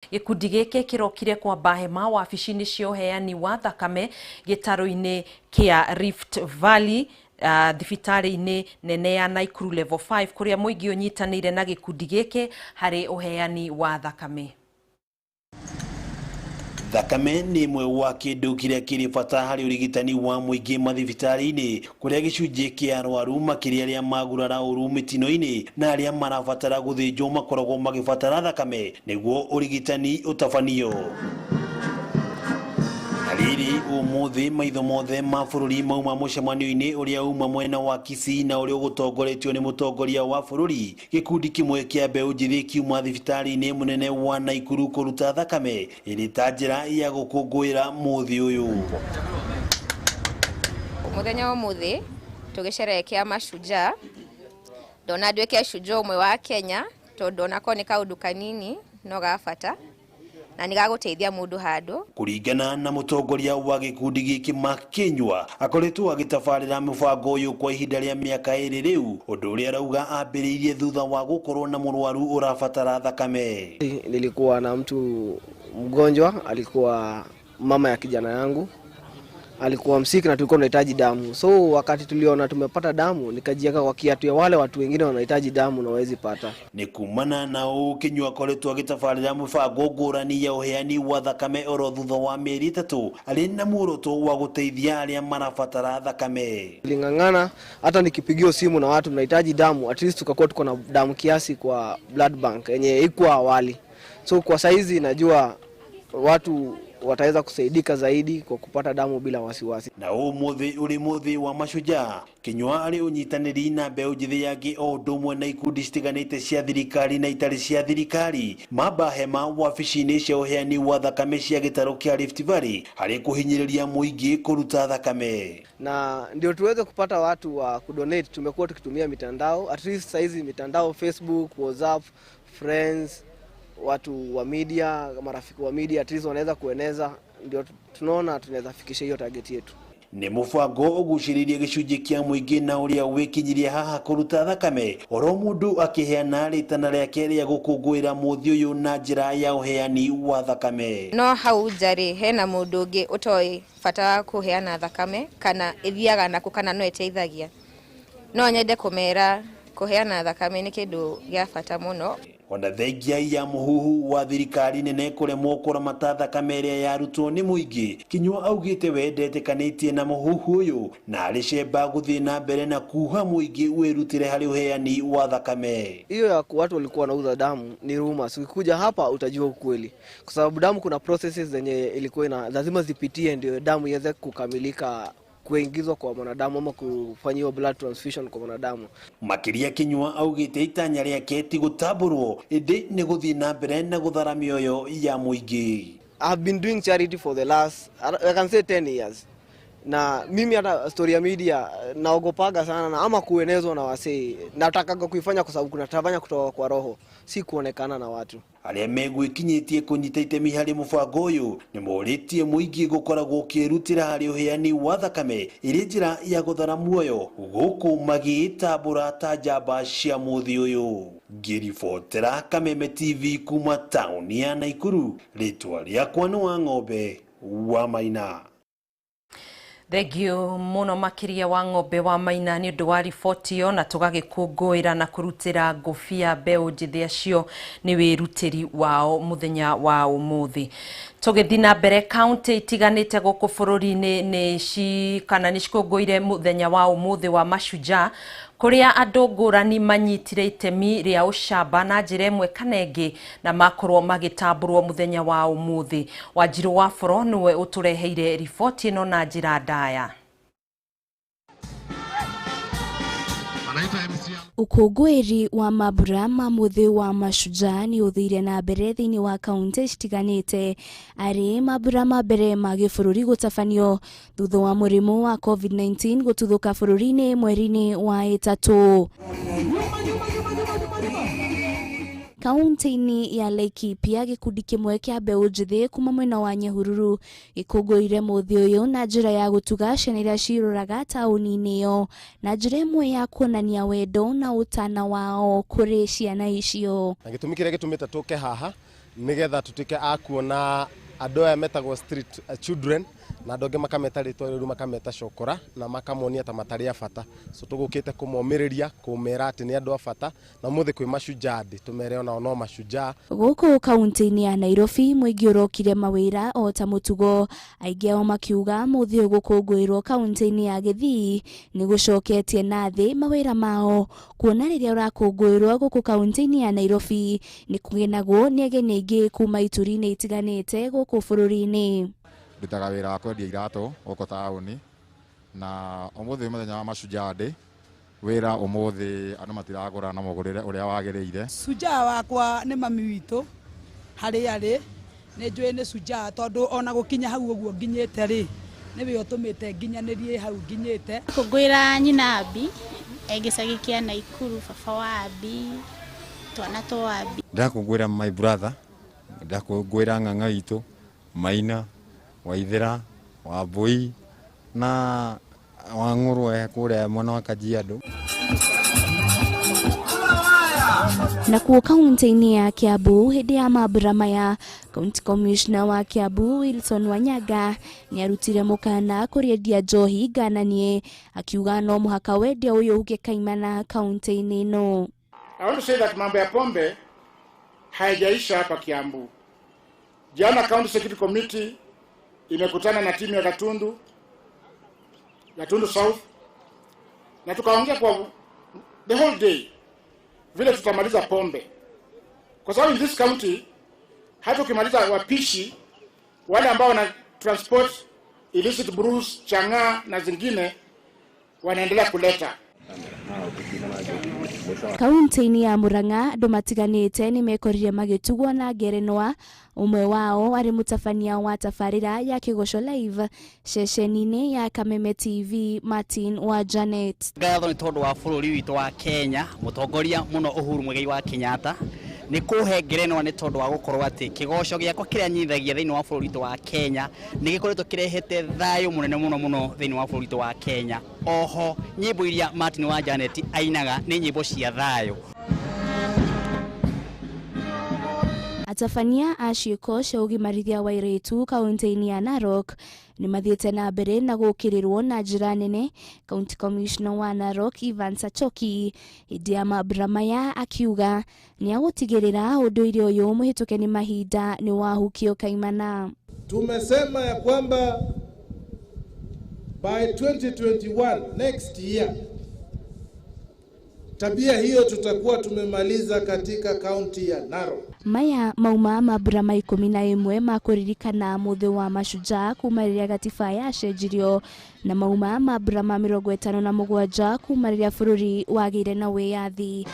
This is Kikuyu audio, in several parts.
Gĩkundi gĩkĩ kĩrokire kwamba hema wabici-inĩ cia ũheani wa thakame gĩtarũ-inĩ kĩa Rift Valley, thibitarĩ-inĩ nene ya Nakuru Level 5, kũrĩa mũingĩ ũnyitanĩire na gĩkundi gĩkĩ harĩ ũheani wa thakame. Thakame nĩ ĩmwe wa kĩndũ kĩrĩa kĩrĩ bata harĩ ũrigitani wa mũingĩ mathibitarĩ-inĩ, kũrĩa gĩcunjĩ kĩa arwaru makĩria arĩa magurara ũru mĩtino-inĩ na arĩa marabatara gũthĩnjwo makoragwo magĩbatara thakame nĩguo ũrigitani ũtabanio. Na rĩrĩ, ũmũthĩ maitho mothe ma bũrũri mauma mũcemanio-inĩ ũrĩa uma mwena wa Kisii na ũrĩa ũgũtongoretio nĩ mũtongoria wa bũrũri. Gĩkundi kĩmwe kĩa mbeũ njĩthĩ kiuma thibitarĩ-inĩ mũnene wa Nakuru kũruta thakame ĩrĩ ta njĩra ya gũkũngũĩra mũthĩ ũyũ. Mũthenya wa ũmũthĩ tũgĩcerehekea mashujaa, ndona nduĩke shujaa ũmwe wa Kenya, tondũ onako nĩ kaũndũ kanini no ga bata na nĩ gagũteithia mũndũ handũ. Kũringana na mũtongoria wa gĩkundi gĩkĩ Mark Kinyua, akoretwo agĩtabarĩra mũbango ũyũ kwa ihinda rĩa mĩaka 2 rĩu, ũndũ ũrĩa arauga ambĩrĩirie thutha wa gũkorwo na mũrwaru ũrabatara thakame. Nilikuwa na mtu mgonjwa, alikuwa mama ya kijana yangu, alikuwa msiki na tulikuwa tunahitaji damu. So wakati tuliona tumepata damu, nikajiweka kwa kiatu ya wale watu wengine wanahitaji damu na hawezi pata. Ni kumana na ũũ Kinyua akoretwo agĩtabarĩra mũbango ngũrani ya ũheani wa thakame oro thutha wa mĩeri 3, arĩ na muoroto wa gũteithia arĩa marabatara thakame. Niling'ang'ana, hata nikipigiwa simu na watu tunahitaji damu, at least tukakuwa tuko na damu kiasi kwa blood bank yenye iko awali. So kwa saizi najua watu wataweza kusaidika zaidi kwa kupata damu bila wasiwasi. Na ũmũthĩ ũrĩ mũthĩ wa mashujaa, Kinyua arĩ ũnyitanĩri na mbeũ njĩthĩ yangĩ o ũndũ ũmwe na ikundi citiganĩte cia thirikari na itarĩ cia thirikari mamba hema wabici-inĩ cia ũheani wa thakame cia gĩtarũ kĩa Rift Valley harĩ kũhinyĩrĩria mũingĩ kũruta thakame. Na ndio tuweze kupata watu wa kudonate, tumekuwa tukitumia mitandao, at least saizi mitandao Facebook, WhatsApp, friends, watu wa media, marafiki wa media, at least wanaweza kueneza, ndio tunaona tunaweza fikisha hiyo target yetu. Nĩ mũbango ũgucĩrĩirie gĩcunjĩ kĩa mũingĩ na ũrĩa wĩkinyirie haha kũruta thakame, oro mũndũ akĩheana rĩtana rĩake rĩa gũkũngũĩra mũthĩ ũyũ na njĩra ya ũheani wa thakame. No hau nja rĩ, hena mũndũ ũngĩ ũtoĩ bata wa kũheana thakame, kana ĩthiaga nakũ, kana no ĩteithagia. No nyende kũmera kũheana thakame nĩ kĩndũ gĩa bata mũno. Ona thengia ya mũhuhu wa thirikari nene kũremwo kũramata thakame ĩrĩa yarutwo nĩ mũingĩ, Kinyua augĩte we ndetĩkanĩtie na mũhuhu ũyũ na arĩ cemba gũthiĩ na mbere na kuha mũingĩ wĩrutĩre harĩ ũheani wa thakame. Hiyo ya watu walikuwa wanauza damu ni rumors. Ukikuja hapa utajua ukweli, kwa sababu damu kuna processes zenye ilikuwa ina lazima zipitie ndio damu iweze kukamilika kuingizwa kwa mwanadamu ama kufanyiwa blood transfusion kwa mwanadamu. Makĩria Kinyua augĩte itanya rĩake ti gũtambũrwo ĩndĩ nĩ gũthiĩ na mbere na gũthara mĩoyo ya mũingĩ. I've been doing charity for the last, I can say 10 years. Na mimi hata story ya media naogopaga sana na ama kuenezwa na wasee. Natakaga kuifanya kwa sababu kuna tafanya kutoka kwa roho, si kuonekana na watu. Arĩa megwĩkinyĩtie kũnyita itemi harĩ mũbango ũyũ nĩ morĩtie mũingĩ gũkoragwo ũkĩrutĩra harĩ ũheani wa thakame ĩrĩ njĩra ya gũthara muoyo gũkũ magĩĩtambũra ta njamba cia mũthĩ ũyũ. Ngĩribotera Kameme TV kuma taũni ya Nakuru, rĩtwa rĩakwa nĩ wa Ng'ombe wa Maina. Thengiũ mũno makĩria wa Ng'ombe wa Maina nĩ ũndũ wa riboti ĩyo, na tũgagĩkũngũĩra na kũrutĩra ngũbia mbeũ njĩthĩ acio nĩ wĩrutĩri wao mũthenya wa ũmũthĩ. Tũgĩthiĩ na mbere, kaunti itiganĩte gũkũ bũrũri-inĩ nĩ cikũngũĩire mũthenya wa ũmũthĩ wa mashujaa, kũrĩa andũ ngũrani manyitire itemi rĩa ũcamba na njĩra ĩmwe kana ĩngĩ na makorwo magĩtambũrwo mũthenya wa ũmũthĩ. Wanjirũ wa Boro nĩwe ũtũreheire riboti ĩno na njĩra ndaya. Ũkũngũĩri wa mambura ma mũthĩ wa mashujaa nĩ ũthire na mbere thĩinĩ wa kaunti citiganĩte, arĩ mambura ma mbere ma gĩbũrũri gũtabanio thutha wa mũrimũ wa COVID-19 gũtuthũka bũrũri-inĩ mweri-inĩ wa 3. Kaunti-inĩ ya Laikipia, gĩkundi kĩmwe kĩa mbeũ njĩthĩ kuma mwena wa Nyahururu gĩkũngũĩire mũthĩ ũyũ na njĩra ya gũtuga ciana iria cirũraga taũni-inĩ ĩyo na njĩra ĩmwe ya kuonania wendo na ũtana wao kũrĩ ciana icio. Na gĩtũmi kĩrĩa gĩtũmĩte tũke haha Nigetha tutuike a kuona andũ aya metagwo street children na andũ angĩ makameta rĩtwa rĩũru, makameta cokora na makamonia ta matarĩ a bata. So tũgũkĩte kũmomĩrĩria, kũmera atĩ nĩ andũ a bata, na ũmũthĩ kwĩ Mashujaa Day, tũmere onao no mashujaa. Gũkũ kaunti-inĩ ya Nairobi, mũingĩ ũrokire mawĩra o ta mũtugo, aingĩ ao makiuga mũthĩ ũyũ gũkũngũĩrwo kaunti-inĩ ya Gĩthii nĩ gũcoketie na thĩ mawĩra mao, kuona rĩrĩa ũrakũngũĩrwo gũkũ kaunti-inĩ ya Nairobi nĩ kũgenagwo nĩ ageni aingĩ kuma ituri-inĩ itiganĩte gũkũ bũrũri-inĩ. Ndutaga wĩra wa kwendia iratũ gũkũ taũni, na ũmũthĩ mũthenya wa Mashujaa Day, wĩra ũmũthĩ andũ matiragũra na mũgũrĩre ũrĩa wagĩrĩire. Shujaa wakwa nĩ mami witũ harĩa arĩ, nĩ njũĩ nĩ shujaa tondũ ona gũkinya hau ũguo nginyĩte rĩ, nĩwe ũtũmĩte nginyanĩrie hau nginyĩte. Kũngũĩra nyina Abi e gĩcagi kĩa Naikuru, baba wa Abi, twana twa Abi. Ndakũngũĩra my brother, ndakũngũĩra ng'ang'a witũ Maina, Waithera, Wambui na Wang'ũrũ kũrĩa mwena wa Kajiado. Nakuo kaunti-inĩ ya Kiambu, hĩndĩ ya mambura maya, County Commissioner wa Kiambu Wilson Wanyaga nĩ arutire mũkana kũrĩ endia njohi ngananie, akiuga no mũhaka wendia ũyũ ũhuke kaimana kaunti-inĩ ĩno. I want to say that mambo ya pombe haijaisha hapa Kiambu. Jana County Security Committee imekutana na timu ya Gatundu South, na tukaongea kwa the whole day vile tutamaliza pombe. Kwa sababu in this county hata ukimaliza wapishi wale ambao wana transport illicit brews, chang'aa na zingine wanaendelea kuleta. Kaunti-inĩ ya Murang'a, andũ matiganĩte nĩ mekorire magĩtugwo na ngerenwa, ũmwe wao arĩ mũtabania wa tabarĩra ya Kĩgoco Live ceceni-inĩ ya Kameme TV, Martin wa Janet. Ngatho nĩ tondũ wa bũrũri witũ wa Kenya, mũtongoria mũno Uhuru Muigai wa Kenyatta nĩ kũhe ngerenwa nĩ tondũ wa gũkorwo atĩ kĩgoco gĩakwa kĩrĩa nyithagia thĩinĩ wa bũrũri witũ wa Kenya nĩ gĩkoretwo kĩrehete thayũ mũnene mũno mũno thĩinĩ wa bũrũri witũ wa Kenya. Oho nyĩmbo iria Martin wa Janet ainaga nĩ nyĩmbo cia thayũ. Atabania a ciĩko cia ũgimarithia wa airĩtu kaunti-inĩ ya Narok nĩ mathiĩte na mbere na gũkĩrĩrwo na njĩra nene. County Commissioner wa Narok Ivan Sachoki hĩndĩ ya mambura maya akiuga nĩ agũtigĩrĩra ũndũire ũyũ mũhĩtũke nĩ mahinda nĩ wahukio kaimana. Tumesema ya kwamba by 2021 next year tabia hiyo tutakuwa tumemaliza katika kaunti ya Narok. Maya mauma mambura ma 11 ma kũririkana mũthĩ wa mashujaa kuma rĩrĩa gatiba yacenjirio, na mauma mambura ma 57 kuma rĩrĩa bũrũri wagĩire na wĩyathi.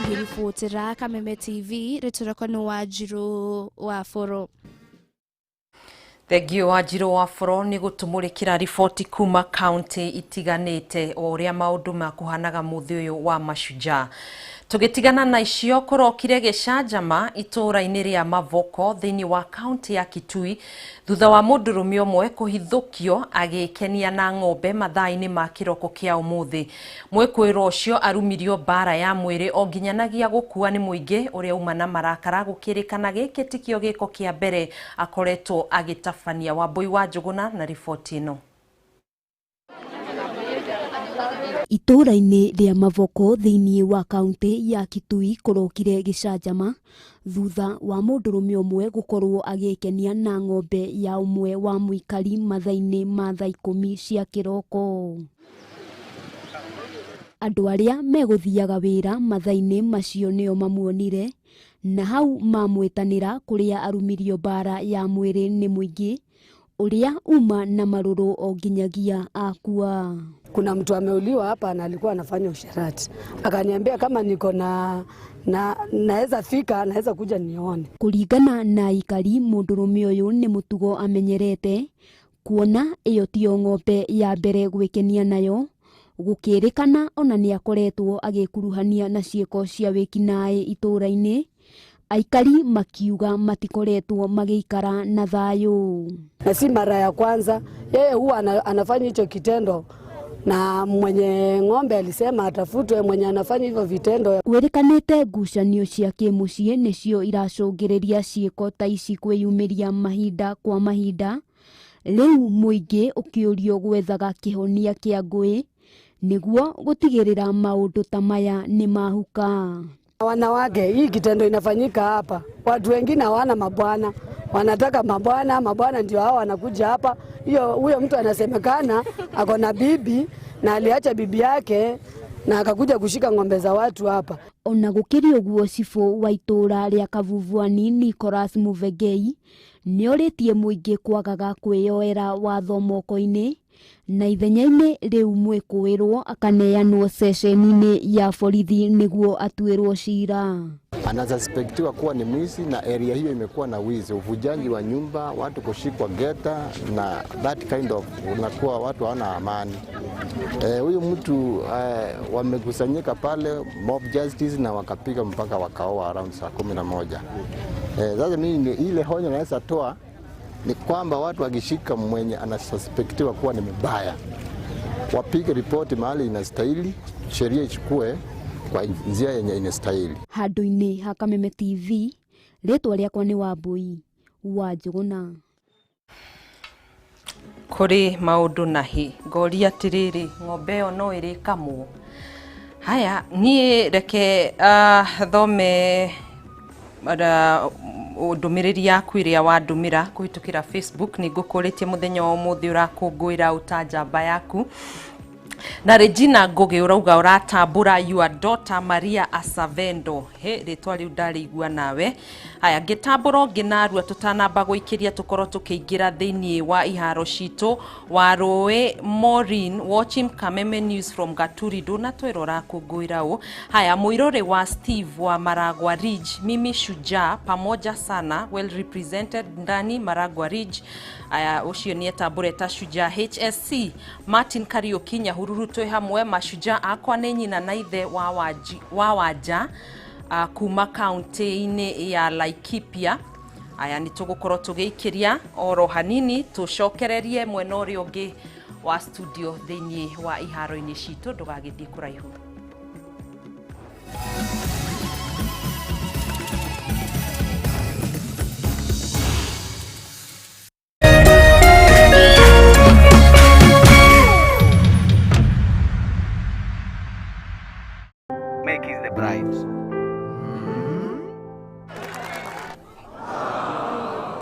Ngĩribotera Kameme TV, rĩtwa rĩakwa nĩ Wanjirũ wa Boro. Thengio Wanjirũ wa Boro nĩ gũtũmũrĩkĩra riboti kuma kaunti itiganĩte o ũrĩa maũndũ makũhanaga mũthĩ ũyũ wa mashujaa. Tũgĩtigana na icio, kũrokire gĩcanjama itũũra-inĩ rĩa Mavoko thĩinĩ wa kaunti ya Kitui thutha wa mũndũrũme ũmwe kũhithũkio agĩkenia na ng'ombe mathaa-inĩ ma kĩroko kĩa ũmũthĩ. Mwĩkũĩrwo ũcio arumirio mbara ya mwĩrĩ o nginyanagia gũkua nĩ mũingĩ ũrĩa uma na marakara, gũkĩrĩkana gĩkĩ tikĩo gĩko kĩa mbere akoretwo agĩtabania. Wambui wa Njũgũna na riboti ĩno. Itũũra-inĩ rĩa Mavoko thĩinĩ wa kaunti ya Kitui kũrokire gĩcanjama thutha wa mũndũrũme ũmwe gũkorwo agĩkenia na ng'ombe ya ũmwe wa mũikari mathaa-inĩ ma thaa 10 cia kĩroko. Andũ arĩa megũthiaga wĩra mathaa-inĩ macio nĩo mamuonire na hau mamwĩtanĩra kũrĩa arumirio mbara ya mwĩrĩ nĩ mũingĩ ũrĩa uma na marũrũ o nginyagia akua. Kuna mtu ameuliwa hapa na alikuwa anafanya usherati. Akaniambia kama niko na naweza fika, naweza kuja nione. Kuringana na aikari, mũndũrũme ũyũ nĩ mũtugo amenyerete kuona ĩyo tiyo ng'ombe ya mbere gwĩkenia nayo, gũkĩrĩkana ona nĩ akoretwo agĩkuruhania na ciĩko cia wĩkinaĩ itũũra-inĩ. Aikari makiuga matikoretwo magĩikara na thayũ. Na si mara ya kwanza yeye huwa anafanya hicho kitendo Na mwenye ng'ombe alisema atafutwe mwenye anafanya hivyo vitendo. Kwĩrĩkanĩte ngucanio cia kĩmũciĩ nĩcio iracũngĩrĩria ciĩko ta ici kwĩyumĩria mahinda kwa mahinda. Rĩu mũingĩ ũkĩũrio gwethaga kĩhonia kĩa ngũĩ nĩguo gũtigĩrĩra maũndũ ta maya nĩ mahuka. Wanawake, hii kitendo inafanyika hapa, watu wengine hawana mabwana, wanataka mabwana, mabwana ndio hao wanakuja hapa. Hiyo huyo mtu anasemekana ako na bibi na aliacha bibi yake na akakuja kushika ng'ombe za watu hapa. Ona gũkĩrĩ ũguo cibũ wa itũũra rĩa Kavuvuani Nicholas Muvengei nĩorĩtie mũingĩ kwagaga kwĩyoera watho moko-inĩ na ithenya-inĩ rĩu mwĩkũĩrwo akaneanwo ceceni-inĩ ya borithi nĩguo atuĩrwo cira. Anasuspektiwa kuwa ni mwizi na area hiyo imekuwa na wizi, uvujaji wa nyumba, watu kushikwa geta na that kind of, unakuwa watu hawana amani. Huyu mtu wamekusanyika pale mob justice na wakapiga mpaka wakaoa around saa 11. Sasa mimi ile hoja naweza toa ni kwamba watu wakishika mwenye anasuspektiwa kuwa ni mbaya wapige ripoti mahali inastahili, sheria ichukue kwa njia yenye inastahili. Handũ-inĩ ha Kameme TV, rĩtwa rĩakwa nĩ Wambui wa Njũgũna. Kũrĩ maũndũ na hĩ ngoria atĩrĩrĩ, ng'ombe ĩyo no ĩrĩkamwo? Haya, niĩ reke thome ndũmĩrĩri yaku ĩrĩa wandũmĩra kũhĩtũkĩra Facebook. Nĩ ngũkũrĩtie mũthenya wa ũmũthĩ ũrakũngũĩra ũta njamba yaku. Na Regina Ngugi ũrauga ũratambũra your daughter Maria Asavendo. He rĩtwa rĩu ndarĩigua nawe. Haya, ngĩtambũra ũngĩ narua tũtanamba gũikĩria tũkorwo tũkĩingĩra thĩinĩ wa iharo citũ. Warũĩ Maureen watching Kameme News from Gaturi ndũnatwĩra ũrakũngũĩra ũ. Haya, mũirũrĩ wa Steve wa Maragua Ridge, mimi shujaa pamoja sana, well represented ndani Maragua Ridge. Aya, ũcio nĩ etambũre ta shujaa. HSC Martin Kariuki Nyahururu twĩ hamwe, mashujaa akwa nĩ nyina na ithe wa wanja kuma kaunti-inĩ ya Laikipia. Aya, nĩ tũgũkorwo tũgĩikĩria oro hanini tũcokererie mwena ũrĩa ũngĩ wa studio thĩinĩ wa iharo-inĩ citũ, ndũgagĩthiĩ kũraihu.